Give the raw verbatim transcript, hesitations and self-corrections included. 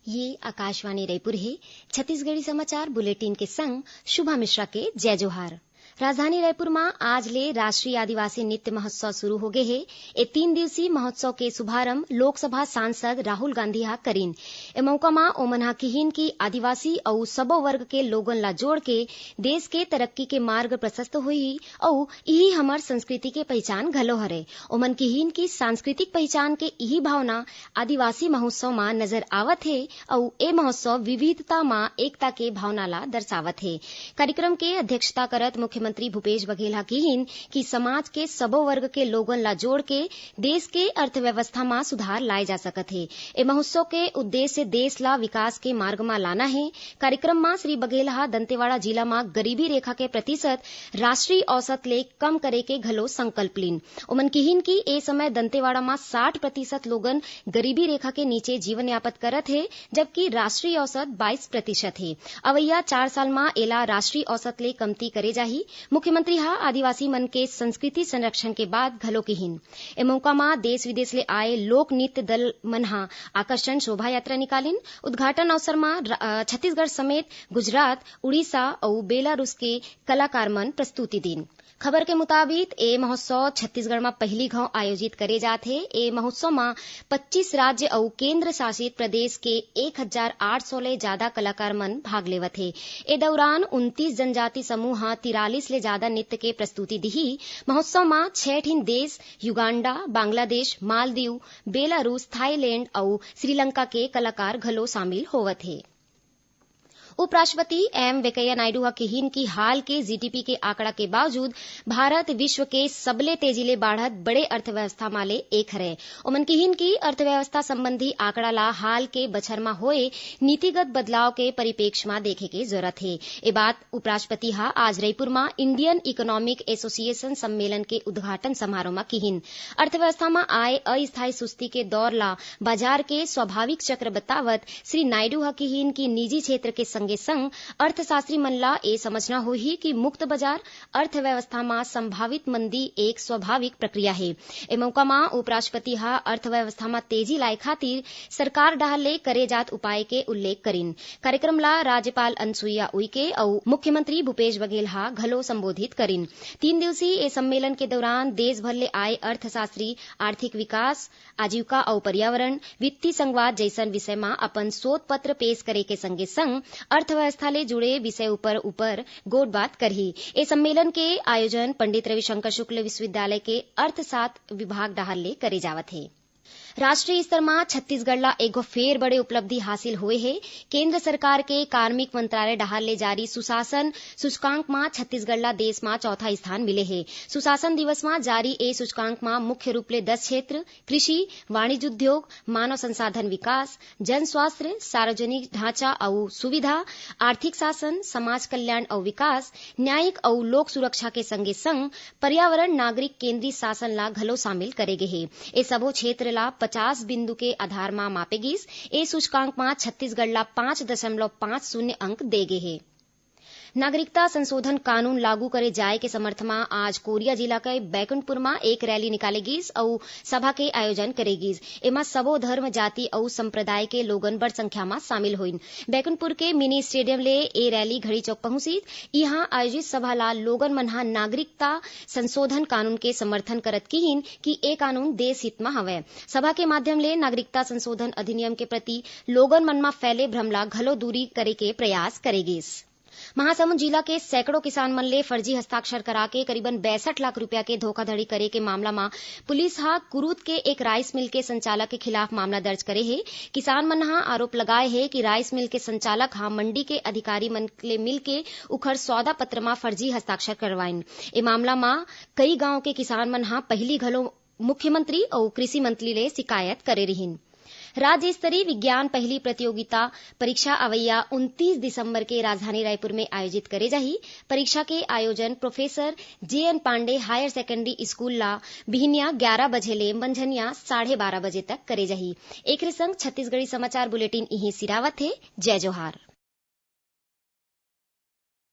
ये आकाशवाणी रायपुर हे। छत्तीसगढ़ी समाचार बुलेटिन के संग शुभा मिश्रा के जय जोहार। राजधानी रायपुर म आज ले राष्ट्रीय आदिवासी नृत्य महोत्सव शुरू हो गे हे। ए तीन दिवसीय महोत्सव के शुभारंभ लोकसभा सांसद राहुल गांधी ह करिन। ए मौका म ओमन ह किहिन कि आदिवासी अउ सबो वर्ग के लोगन ला जोड़ के देश के तरक्की के मार्ग प्रशस्त होही अउ इही हमर संस्कृति के पहिचान घलो हरे। ओमन किहिन कि सांस्कृतिक पहिचान के इही भावना आदिवासी महोत्सव म नजर आवत हे अउ ए महोत्सव विविधता म एकता के भावना ला दर्शावत हे। कार्यक्रम के अध्यक्षता करत मुख्यमंत्री भूपेश बघेल ह किहिन कि समाज के सबो वर्ग के लोगन ला जोड़ के देश के अर्थव्यवस्था म सुधार लाए जा सकत हे। ए महोत्सव के उद्देश्य देश ला विकास के मार्ग म लाना हे। कार्यक्रम म श्री बघेल ह दंतेवाड़ा जिला म गरीबी रेखा के प्रतिशत राष्ट्रीय औसत ले कम करे के घलो संकल्प लीन। ओमन किहिन कि ए समय दंतेवाड़ा म साठ प्रतिशत लोगन गरीबी रेखा के नीचे जीवन यापन करत हे, जबकि राष्ट्रीय औसत बाईस प्रतिशत हे। अवइया चार साल म एला राष्ट्रीय औसत ले कमती करे जाही। मुख्यमंत्री ह आदिवासी मन के संस्कृति संरक्षण के बात घलो किहिन। ए मौका म देश विदेश ले आए लोक नृत्य दल मन ह आकर्षण शोभा यात्रा निकालिन। उद्घाटन अवसर म र-, अ, छत्तीसगढ़ समेत गुजरात, उड़ीसा अउ बेलारूस के कलाकार मन प्रस्तुति दीन। खबर के मुताबिक, ए महोत्सव छत्तीसगढ़ म पहिली घांव आयोजित करे जात हे। ए महोत्सव म पच्चीस राज्य अउ केंद्र शासित प्रदेश के एक हजार आठ सौ ले जादा कलाकार मन भाग लेवत हे। ए दौरान उनतीस जनजाति समूह ह तिरालीस ले जादा नृत्य के प्रस्तुति दिही। महोत्सव म छह ठिन देश, Uganda, Bangladesh, Maldives, Belarus, Thailand अउ श्रीलंका के कलाकार घलो शामिल होवत हे। उपराष्ट्रपति एम वेंकैया नायडू ह किहिन कि हाल के जीडीपी के आंकड़ा के बावजूद भारत विश्व के सबले तेजी ले बाढ़त बड़े अर्थव्यवस्था म ले एक हरय। ओमन किहिन कि अर्थव्यवस्था संबंधी आंकड़ा ला हाल के बछर म होए नीतिगत बदलाव के परिप्रेक्ष्य म देखे के जरूरत हे। ए बात उपराष्ट्रपति ह आज रईपुर म इंडियन इकोनॉमिक एसोसिएशन सम्मेलन के उद्घाटन समारोह म किहिन। अर्थव्यवस्था म आए अस्थायी सुस्ती के दौर ला बाजार के स्वाभाविक चक्र बतावत श्री नायडू ह किहिन कि निजी क्षेत्र के संगे संग अर्थशास्त्री मन ला ए समझना होही कि मुक्त बाजार अर्थव्यवस्था म संभावित मंदी एक स्वाभाविक प्रक्रिया हे। ए मौका म उपराष्ट्रपति ह अर्थव्यवस्था म तेजी लाए खातिर सरकार डहार ले करे जात उपाय के उल्लेख करिन। कार्यक्रम ला राज्यपाल अनुसुईया उइके अउ मुख्यमंत्री भूपेश बघेल ह घलो संबोधित करिन। तीन दिवसीय ए सम्मेलन के दौरान देश भर ले आए अर्थशास्त्री आर्थिक विकास, आजीविका अउ पर्यावरण, वित्तीय संवाद जइसन विषय म अपन शोध पत्र पेश करे के संगे संग अर्थव्यवस्था ले जुड़े विषय उपर, उपर गोठबात करही। ए सम्मेलन के आयोजन पंडित रविशंकर शुक्ल विश्वविद्यालय के अर्थशास्त्र विभाग डहार ले करे जावत हे। राष्ट्रीय स्तर म छत्तीसगढ़ ला एगो फेर बड़े उपलब्धि हासिल होए हे। केंद्र सरकार के कार्मिक मंत्रालय डहार ले जारी सुशासन सूचकांक म छत्तीसगढ़ ला देश म चौथा स्थान मिले हे। सुशासन दिवस म जारी ए सूचकांक म मुख्य रूप ले दस क्षेत्र, कृषि, वाणिज्य उद्योग, मानव संसाधन विकास, जन स्वास्थ्य, सार्वजनिक ढांचा अउ सुविधा, आर्थिक शासन, समाज कल्याण अउ विकास, न्यायिक अउ लोक सुरक्षा के संगे संग पर्यावरण, नागरिक केंद्रीय शासन ला घलो शामिल करे गे हे। ए सबो क्षेत्र ला पचास बिंदु के आधार म मापे गिस। ए सूचकांक म छत्तीसगढ़ ला पाँच दशमलव पाँच शून्य अंक दे गे हे। नागरिकता संशोधन कानून लागू करे जाए के समर्थ म आज कोरिया जिला के बैकुंठपुर म एक रैली निकाले गिस अउ सभा के आयोजन करे गिस। एमा सबो धर्म, जाति अउ संप्रदाय के लोगन बड़ संख्या म शामिल होइन। बैकुंठपुर के मिनी स्टेडियम ले ए रैली घड़ी चौक पहुंचिस। इहां आयोजित सभा ला लोगन मन ह नागरिकता संशोधन कानून के समर्थन करत किहिन कि ए कानून देश हित म हवय। सभा के माध्यम ले नागरिकता संशोधन अधिनियम के प्रति लोगन मन म फैले भ्रम ला घलो दूरी करे के प्रयास करे गिस। महासमुंद जिला के सैकड़ों किसान मन ले फर्जी हस्ताक्षर करा के करीबन बासठ लाख रुपया के धोखाधड़ी करे के मामला म पुलिस ह कुरूद के एक राइस मिल के संचालक के खिलाफ मामला दर्ज करे हे। किसान मन ह आरोप लगाए हे कि राइस मिल के संचालक ह मंडी के अधिकारी मन ले मिलके उखर सौदा पत्र म फर्जी हस्ताक्षर करवाइन। ए मामला म कई गांव के किसान मन ह पहिली घलो मुख्यमंत्री अउ कृषि मंत्री ले शिकायत करे रिहिन। राज्य स्तरीय विज्ञान पहेली प्रतियोगिता परीक्षा अवइया उनतीस दिसंबर के राजधानी रायपुर में आयोजित करे जाही। परीक्षा के आयोजन professor J N Pandey higher secondary school ला बिहनिया ग्यारा बजे ले मंझनिया साढ़े बारह बजे तक करे जाही। एकरे संग छत्तीसगढ़ी समाचार बुलेटिन इहें सिरावत हे। जय जोहार।